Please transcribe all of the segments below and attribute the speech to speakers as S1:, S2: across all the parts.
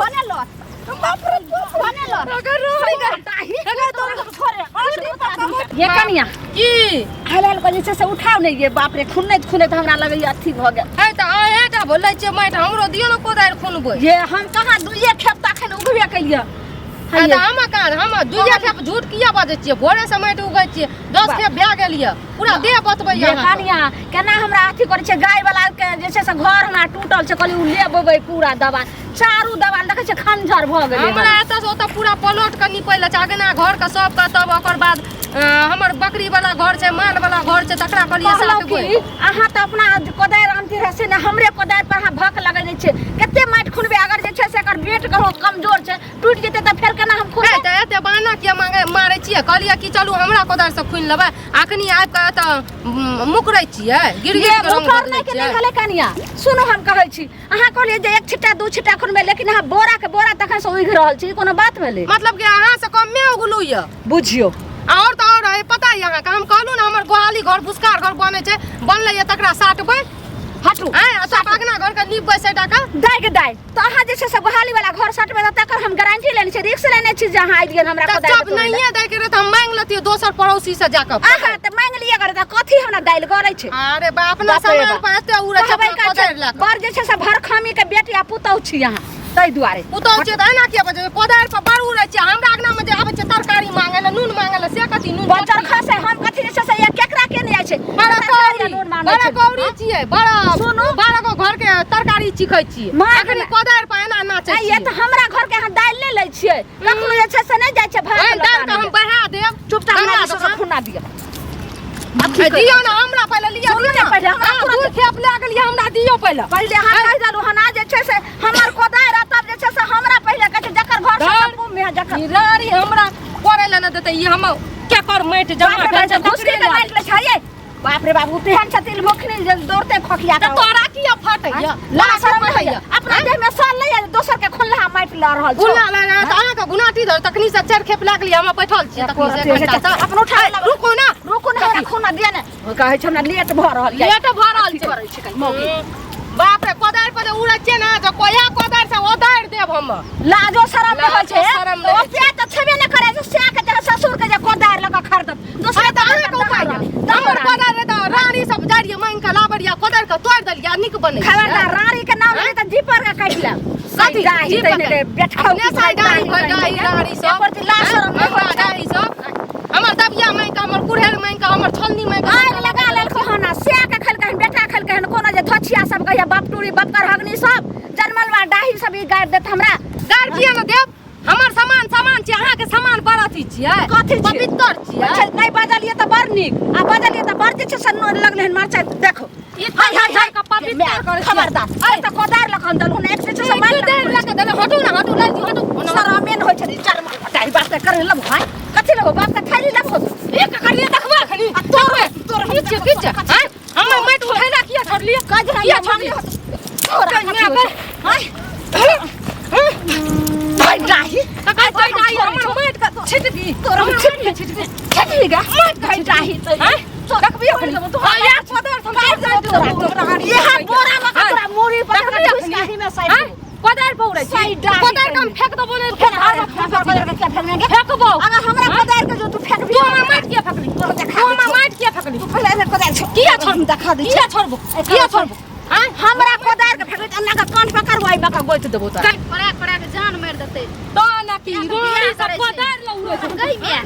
S1: बनेलो बाप रे बनेलो
S2: अगर रोई गए
S1: अगर तोरा छोड़े ये कनिया
S2: की
S1: हलाल के जे छै से उठाउ ने ये बाप रे खुनैत खुनैत हमरा लगैया अथी भऽ गेल
S2: है तऽ अहेँ टा बोलै छियै माटि हमरो दियौ ने कोदारि खुनबै
S1: ये हम कहाँ दुइये खेप तऽ अखन उगबे केलियै
S2: है तऽ हम कहाँ हम दुइये खेप झूठ किया बाजै छियै भोरे से माटि उगै छियै 10 खेप भए गेल यऽ पूरा देह बतबै
S1: ये कनिया केना हमरा अथी करै छै गाय वाला के जे छै से घर हमरा टूटल छै कहली उ लेबबै पूरा दवा चारू दवा देखै छै खंजर भऽ गेलै
S2: हमरा एतऽ से ओतऽ पूरा प्लॉट के निपै लए छै अगना घर के सबके तब ओकर बाद हमर बकरी वाला घर छै माल वाला घर छै तकरा कहलियै
S1: कहलहुँ
S2: साटबै
S1: कि अहाँ तऽ अपना कोदारि आनती रहै से ने हमरे कोदारि पर अहाँ भक लगेने छियै कते माटि खुनबै अगर जे छै से एकर बेट कहो कमजोर छै टूटि जेतै तऽ फेर केना हम
S2: हे
S1: खुनबै
S2: तऽ एते बहाना किया मांगे मारै छियै कहलियै कि चलू हमरा कोदारि से खुनि लेबै अखनी आबि कऽ एतऽ मुकरै छियै गिर
S1: ये
S2: गिर के रंग
S1: मुखर
S2: बदलै
S1: नहि के
S2: छियै
S1: नहि भेलै कनिया सुनू हम कहै छी अहाँ कहलियै जे एक छिट्टा दू छिट्टा खुनबै लेकिन अहाँ बोरा के बोरा तखन से उघि रहल छी ई कोनो बात भेलै
S2: मतलब कि अहाँ से कमे उगलू यऽ
S1: बुझियौ
S2: और तऽ और है पता यऽ अहाँके हम कहलहुँ ने हमर गोहाली घर भुसकार घर बनै छै बनलै यऽ तकरा साटबै
S1: हटू
S2: आँय आ सब अगना घर के नीपबै सैटा के
S1: दाइ के दाइ तऽ अहाँ जे छै से गोहाली वाला घर सटबै तऽ तकर हम गारंटी लेने छी रिक्स लेने छी जे अहाँ आबि गेल हमरा
S2: तऽ
S1: कोदारि
S2: जब
S1: के तोड़ै लए।
S2: नहिये दै के रहै तऽ हम मांगि लेतियै दोसर पड़ोसी से जाकऽ
S1: अहाँ तऽ मांगि लिअ गर तऽ कथी हमरा दालि गरै छै
S2: अरे बाप अपना
S1: बाप रे
S2: सामान
S1: बाप।
S2: पर एते उड़ै छै
S1: कहबै
S2: अपना
S1: का छै
S2: कोदारि लए कऽ
S1: बड़ जे छै से भरखामी के बेटी आ पुतहु छी अहाँ ताहि दुआरे
S2: पुतहु छियै तऽ एना किया बजै छै? कोदारि पर बड़ उड़ै छै हमरा अङ्गना मे जे आबै छै तरकारी मांगै लए नून मांगै लए से कथी नून
S1: बजर खसे हम कथी जे छै से ये केकरा के नहि जाइ छै
S2: बड़ा
S1: तरकारी आ
S2: कौड़ी
S1: नून मांगै
S2: बड़ा
S1: छै।
S2: कौड़ी छियै बड़ा
S1: सुनू।
S2: बड़ा गो घर के तरकारी चिखै छियै
S1: माँ
S2: अखनी कोदारि पर एना नाचै
S1: आ ये
S2: छियै
S1: तऽ हमरा घर के अहाँ दालि नहि लै छियै कखनो जे छै से नहि जाइ छै भात
S2: एहन
S1: लऽ
S2: दालि के
S1: आनै
S2: हम
S1: लए।
S2: बढ़ा देब
S1: चुपचाप
S2: हमरा
S1: हमरा जे छै से
S2: दोकान।
S1: खुना दिअ
S2: ए, दियौ ने हमरा पहिले लिअ
S1: सुनू
S2: दियौ
S1: ने पहिले, हमरा
S2: अहाँ
S1: तुरंत-
S2: दू खेप लए गेलियै हमरा दियौ पहिले
S1: पहिले अहाँ कहि देलहुँ हन आ जे छै से हमर कोदारि आ तब जे छै से हमरा पहिले कहै छै जकर घर से
S2: धर।
S1: मुँह में जकर
S2: ई राड़ी हमरा करे लए नहि देतै ई हम केकर माटि जमा
S1: बाप रे
S2: भेल छै
S1: बाप, घुसकी
S2: तकरे
S1: के
S2: लए
S1: माटि लै छै ये बाप रे बाप ओ तेहन छथिन मोखनी जे दौड़ते खोखिया
S2: तऽ तोरा किया फटैया
S1: ला शरम नहीं होइया अपना देह में साल नहीं है दोसर के खुल्ला माटि ल रहल छौ
S2: गुना लए तऽ अहाँके गुनाटी धर तखनी से चारि खेप लागली हम बैठल छी तखनी से एक घंटा से
S1: अपन उठा
S2: ए, रुकू ना
S1: रुकू ना हमरा खूना दिया ने ओ कहै छै हमरा लेट भऽ रहल छै
S2: लेट भऽ रहल
S1: अथी
S2: छै
S1: करै छै कहीं मौगी
S2: बाप रे कोदारि पर जे उड़ै छियै ने तऽ कोया कोदारि से ओदारि देब हम
S1: लाजो शरम नहि होइ छै
S2: लाजो शरम नहि
S1: ओ
S2: होइ छै।
S1: प्याज तऽ छेबे नहि करै छै सएह के जे ससुर के जे कोदारि लऽ कऽ खरीदत दोसर
S2: अरे तऽ अहाँके उपाय यऽ हमर कोदारि रहै तऽ रानी सब जाइ रहियै मांगि कऽ लाबै रहियै कोदारि के तोड़ि देलियै आ नीक बनै छै
S1: खबरदार रानी के नाम लेबै तऽ जीपर के काटि लेब
S2: कथी?
S1: डाही
S2: जीप
S1: तैने
S2: के?
S1: रे बेटखाउ
S2: अपने साइड डाही भरि डाही रानी सब
S1: एकर ती लाज शरम नहि होइ
S2: हमरा
S1: छै
S2: डाही सब हमर दबिया मांगि कऽ हमर कुड़हरि मांगि कऽ हमर छोलनी मांगि कऽ
S1: आगि लगा लेलको हन आ सएह के खेलकै हन बेटा खेलकै हन कोनो जे धोछिया सब कहिया बपटूरी बपकर हगनी सब जनमल बा डाही सब ई गारि देत हमरा
S2: गारि किया ने देब हमर सामान सामान छियै अहाँके सामान बड़ अथी छियै
S1: कथी छियै?
S2: पवित्र छियै
S1: अच्छा नहि बजलियै तऽ बड़ नीक आ बजलियै तऽ बड़ जे छै से नोर लगलै हन मरचाइ देखो
S2: ई
S1: हाय हाय हाय
S2: के पवित्र करै छियै।
S1: खबरदार ऐ तऽ कोदारि लऽ कऽ हम देलहुँ ने एक जे छै से मारि
S2: देर लऽ कऽ देले हटू ने हटू लाइल हटू
S1: शरमे नहि होइ छै जनमल बटाई बाप के करे लगो हाय कथी लगो बाप के थैली लगो
S2: एक करिए देखबा खनी
S1: आ तोर तोर
S2: की छै की छै आँय? हमर माटि उठैला किया छोड़लियै
S1: कजरा
S2: किया छोड़लियै
S1: तोरा
S2: कन्या
S1: कथी होइ छै? हाय भाई डाही
S2: तकर भाई डाही हमर माटि के छिट दी
S1: तोरा
S2: हमर
S1: छिट
S2: माटि के छिट दी
S1: छिट दी गा भाई डाही तो
S2: आँय?
S1: देखबी अखनी
S2: हाँ, यार कोदारि से हम तोड़ देब तोरा।
S1: ये बोरा में तोरा मुड़ी पर
S2: देखबी अखनी?
S1: घुस में साइड
S2: आँय? कोदारि पर उड़ै छी
S1: साइड डाही
S2: कोदारि के हम फेंक देबो नहि
S1: फेर कोदारि के क्या फेंकेंगे
S2: फेंकबो
S1: अगर हमरा कोदारि के जो तू फेंकबी
S2: तू हमरा माटि किया फेंकली
S1: तोरा देखा
S2: तू हमरा माटि किया फेंकली
S1: तू पहिले एने कोदारि छोड़
S2: किया छोड़
S1: देखा दै
S2: किया छोड़बो किया छोड़बो आँय?
S1: हमरा कोदारि के फेंकबी त अन्ना के कान पकड़बो आई बका गोइत देबो तोरा
S3: पड़ा पड़ा के जान मारि देतै
S2: तो ना की
S3: बियाह
S2: रोड़ी सब
S3: करै छै।
S2: कोदारि लऽ उड़ै छै
S3: गई बिया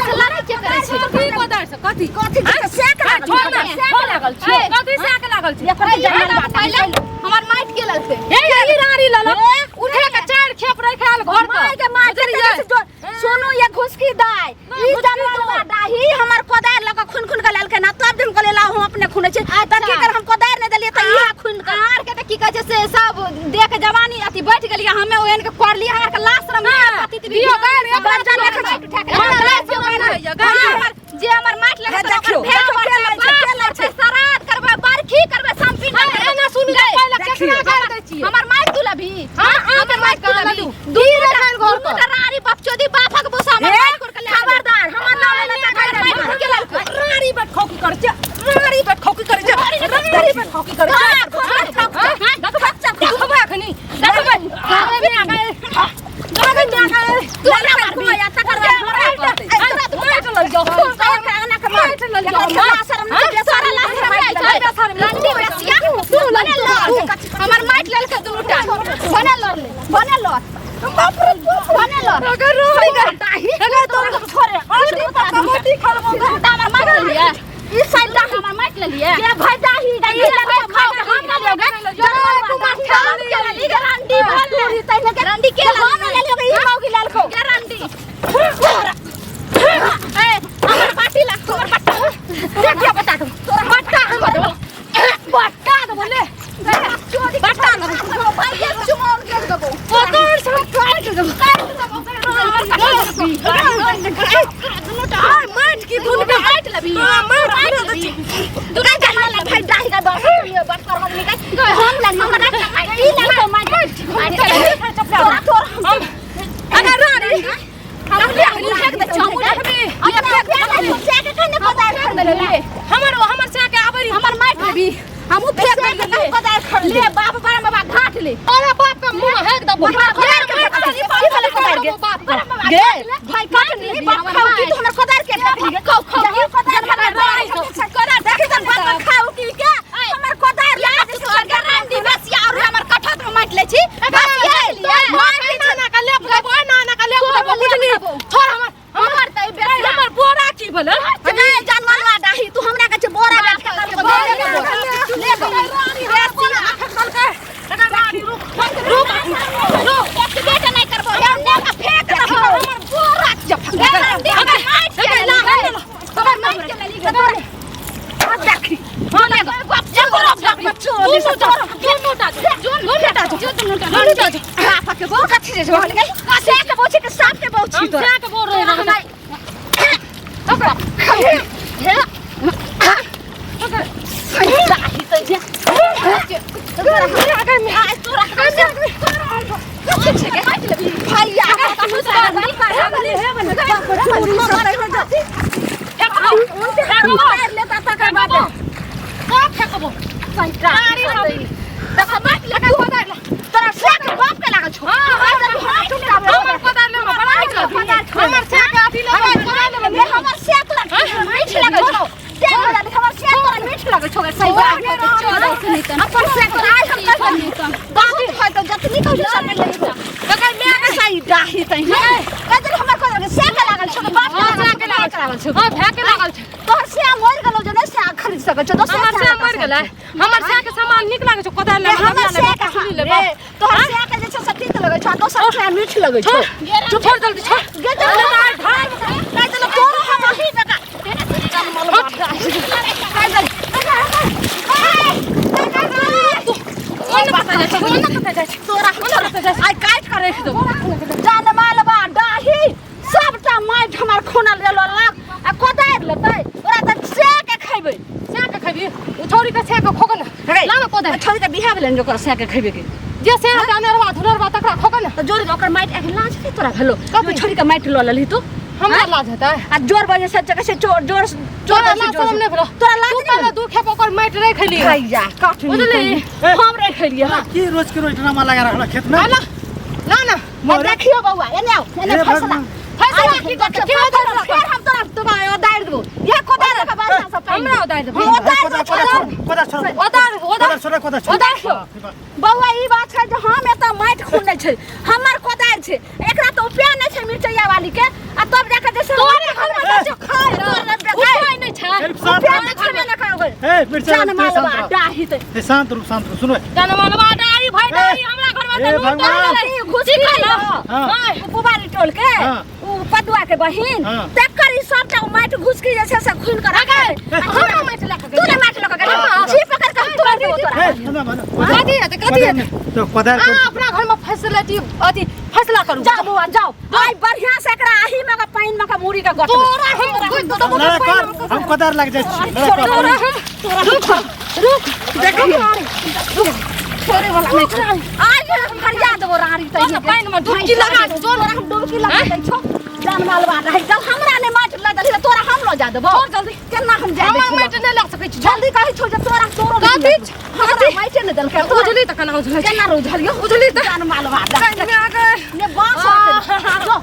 S3: से लड़ाई के करै छै
S2: कथी कोदारि से कथी
S1: कथी के सेक
S2: आँय,
S1: लागल
S2: छोड़ ना
S1: छै?
S2: सेक लागल छै कथी सेक लागल छै
S1: एकर की जनमल बात
S3: पहिले हमर माटि के लगतै
S2: हे ई रानी ललक उठे के चारि खेप रखायल घर पर
S1: माय के माय के
S2: बुझलियै?
S1: सुनू ये घुसकी दाय ई जानवर बा डाही हमर कोदारि लऽ कऽ खुन खुन के लेलकै ना तब दिन कहलियै लाउ हम अपने खुनै छी तऽ की कर हम कोदारि नहि देलियै तऽ इएह खुन कऽ
S3: आर के तऽ की कहै छै से सब देख जवानी अथी बैठ गेलियै हमे ओहन के करलियै हमरा के लाश शरम नहि आबै, पति
S2: दियौ गारि, एकरा
S1: बच्चा
S2: दियौ
S1: देखै
S2: गारि।
S1: छी।
S3: उठा के
S2: हमरा
S3: हमरा
S2: लाज
S3: दियौ
S2: शरम
S3: गारि।
S2: नहि होइए, गारि।
S3: जे हमर माटि
S1: हे
S3: लगतै
S1: देखियौ,
S3: ओकर
S1: देखियौ,
S3: भेड़
S1: के लै छै, के लै छै।
S3: श्राद्ध करबै बरखी करबै समपिन
S2: हाँ, एना सुनू तऽ पहिले केकरा गारि दै छियै?
S3: हमर माटि तू लभी
S2: हाँ, अहाँके माटि
S3: तू
S2: कहाँ
S3: लभी
S2: ललू? दूर रखायल घर पर।
S3: दूटा रानी बपचोदी बापक बोसा हमर
S1: हे,
S3: माटि कोर के ले आबै।
S1: खबरदार हमर नाम
S3: हमर
S1: लेने तऽ
S3: माटि
S1: गारि
S3: कोर के ललकै।
S2: रानी बट खोकी करै छै रानी बट खोकी करै छै रानी बट खोकी करै छै
S1: हाँ,
S2: हाँ, देखबै अखनी देखबै देखबै देखबै
S1: तू ना मारबी तकर बाद हमरा कहतै
S2: माटि लल जाओ
S1: माटि लल जाओ शरम नहीं सारा लाज शरम लंडी बेसिया तू बने लड़
S3: हमर माटि लेलकै दुनू टा बने लड़ले बने लड़
S1: बाप रे बने लड़
S2: अगर रोई गए
S1: डाही तोरा छोड़े
S2: कबड्डी खेलबो
S3: हमर माटि लेलिए
S1: ई साइड डाही
S3: हमर माटि लेलिए
S1: जे भाई डाही डाही
S3: खाओ हम ना लेगे
S1: गारंटी भल तैने
S3: गारंटी के
S1: हम ना लेलियो ई मौगी लेलको
S3: गारंटी ए हमर बाटी ला हमर बट्टा
S2: देखिया बता दो बट्टा हम देबो
S3: बट्टा दे बोले
S2: बट्टा देबो
S3: भाई ये चुमाउन के देबो
S2: ओकर से हम काट देबो
S3: दुनू
S2: माट की धुन पे
S3: माटि लेबी
S2: हां माट दे
S1: दुना जानवर ला भाई डाही का डर बट कर मम्मी का हम ला हमर ई ला माटि
S3: माटि
S1: तोरा तोरा
S2: हम अगर रानी
S3: हम फेंक दे छौ
S1: अपना फेंक के ने कोदार खरीद ले
S2: हमर हमर से के आबरी
S3: हमर माटि लेबी हमहू फेंक देलिए
S1: कोदार खरीद
S3: ले बाप बड़ा बाबा घाट ले
S2: अरे बाप का मुंह हेक दबो
S1: गे भाई काट ली बाप खाओ की तो हमर कोदार के फेंक ली
S3: खाओ खाओ
S1: जाहि कोदार हमर कोदार देखी तन बाप खाओ की के हमर कोदार
S3: या तोहर गारंटी बस या और हमर कठत में माटि ले छी बस ये लिए
S2: नाना का लेप देबो नाना का लेप देबो बुझली छोड़ हमर
S3: हमर त
S2: ए, हमर बोरा की भेलै
S1: गे जानवर डाही तू हमरा के बोरा बैठ के ले
S2: रुक रुक
S3: एक्टिवेट नहीं करबो या ने का फेंक दबो
S2: हमर बोरा जब
S3: गारंटी हमर माटि के ले हमर माटि के ले ली
S1: देखी
S2: हां ले
S3: गप
S2: दुनू टा दुनू टा दुनू टा दुनू टा
S1: के बो कथी जे भऽ गेलै से के बोछी के साफ के बोछी
S2: हम
S1: तोरा
S2: से के बोल रहे हैं
S1: डाही त जे भैया लेता तकर बाद तोरा से के बाप के लागल छौ
S2: हमर कोदार लेबै हमर से के अथी लेबै कोदार लेबै
S1: हमर से तोरा मीठ लागल छौ ते बोला हमर से तोरा मीठ लागल छौ सही बात अपन से तोरा आइ हम कहबो बाप है तो जतनी कहू सब ले लेबो
S2: तकर
S1: मैं के सही डाही तही कहत हमर कोदार से के लागल छौ बाप के लागल छौ
S2: हां भए के लागल छै
S1: तोहर से मर गेलौ जे नहीं से खरीद सकै छौ दोसर
S2: हमर से मर गेलै हमर से के सामान नीक लागै छौ कोदार लेबै
S1: हमर से के
S2: लेबै
S1: तोहर से के जे छौ से तीत लगै छौ आ दोसर से मीठ लगै छौ
S2: चुप छोड़ जल्दी छोड़
S1: गे चल ढार काहे चल तोरो हम अही बेटा जनमल बाप काहे चल
S2: कोन पता जाइ छै कोन पता जाइ छै
S1: तोरा आइ काटि के राखि देबो जानमाल बा डाही सबटा माटि हमर खुनल गेलो लाग आ कोदारि लेतै ओकरा तऽ से के खैबै
S2: से के खैबी उ छौरी के से के खोग न ला न कोदार
S1: छोरी के बियाह भेलै ने ओकरा से के खैबे के
S2: जे से अनेरवा धुनरवा तकरा खोग न
S1: तऽ जोर ओकर माटि एखन लाज नहि तोरा भेलो
S2: कथी?
S1: छोरी के माटि लऽ लेलही तू
S2: हमरा लाज हेतै
S1: आ जोर बजे से जगह से चोर जोर
S2: तोरा लाज शरम नहि भेलो
S1: तोरा लाज
S2: तू
S1: नहि
S2: पहिले
S1: भेलो?
S2: दू खेप ओकर माटि राखि लिए
S1: भैया काट
S2: बुझली?
S1: हम राखि लिए
S4: हाँ, की रोज के रोज ड्रामा लगा रखल खेत में
S2: आला ना ना
S4: मोरे।
S1: देखियो बउआ एने आओ एने
S4: हे
S1: फैसला
S4: भगवान।
S2: फैसला की करतै?
S1: की फैसला फिर हम तोरा तुम्हारा उदार देबो ये कोदार के बात सब
S2: हमरा उदार देबो।
S1: हां उदार
S4: कोदार
S1: देबो
S4: छोड़ कोदार छोड़
S2: उदार
S4: कोदार छोड़ कोदार छोड़
S1: उदार छोड़। बउआ ई बात छै जे हम एतऽ माटि खुनै छै हमर कोदारि छै एकरा तऽ उपाय नहि छै मिरचैया वाली के आ तब जाके जे छै
S2: तोरे घर में
S4: ए,
S2: जे खाय उपाय नहि छै
S4: चल, शांत
S1: उपाय
S4: रहो।
S1: नहि छेबे नहि करबै
S4: ए मिर्चा
S1: जान मालवा डाही ते
S4: ए, शांत रुक शांत रुक सुनो
S2: जनमलवा डारी भाई डारी हमरा घर में
S4: ए,
S2: तऽ नून
S4: भगवान।
S2: तऽ
S1: ई घुसी
S2: खाइ
S4: हाँ।
S1: उ पुबारी टोल के
S4: हाँ।
S1: उ पदुआ के बहिन
S4: हाँ।
S1: तकर ई सबटा उ माटि घुसकी जे छै से खुनि के रखै
S2: हमरा माटि लऽ कऽ
S1: तू ने माटि लऽ के गेलै जी पकड़ के हम तोड़ देबो तोरा
S4: ए सुनो मानो
S2: कथी हेतै कथी हेतै
S4: तो कोदार
S2: अहाँ अपना घर में फैसिलिटी अथी फैसला करू
S1: जाओ बौआ जाओ आइ बढ़िया से एकरा आही में के पानि में के मूड़ी के गट
S2: तोरा हम गोइ दबो
S4: लड़ा कर हम कोदार लग जाइ छी लड़ा कर
S2: तोरा हम रुक रुक
S1: देखी छोड़े वाला नहीं छै आइ हम हरिया देबो रानी
S2: तोरा पानि में डुबकी लगा दे,
S1: तोरा हम डुबकी लगा दै छौ जान मालवा रही जब हमरा ने माटि माटि लऽ देलही तऽ तोरा हम लऽ जा देबौ।
S2: छोड़ जल्दी।
S1: केना हम जाय
S2: हमर
S1: दै छियौ?
S2: माटि नहि लऽ सकै छी।
S1: जल्दी कहै छौ जे तोरा तोरो
S2: कथी?
S1: हमरा माटि नहि देलकै।
S2: उजली तऽ केना उजलै छै?
S1: केना उझलियौ?
S2: उजली तऽ
S1: जान मालवा
S2: कन्या गै।
S1: ने बाँस रखै जो।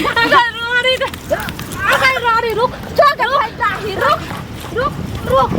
S2: अगै रानी, अगै रानी, रुक।
S1: जो गे भाइ डाही, रुक रुक रुक।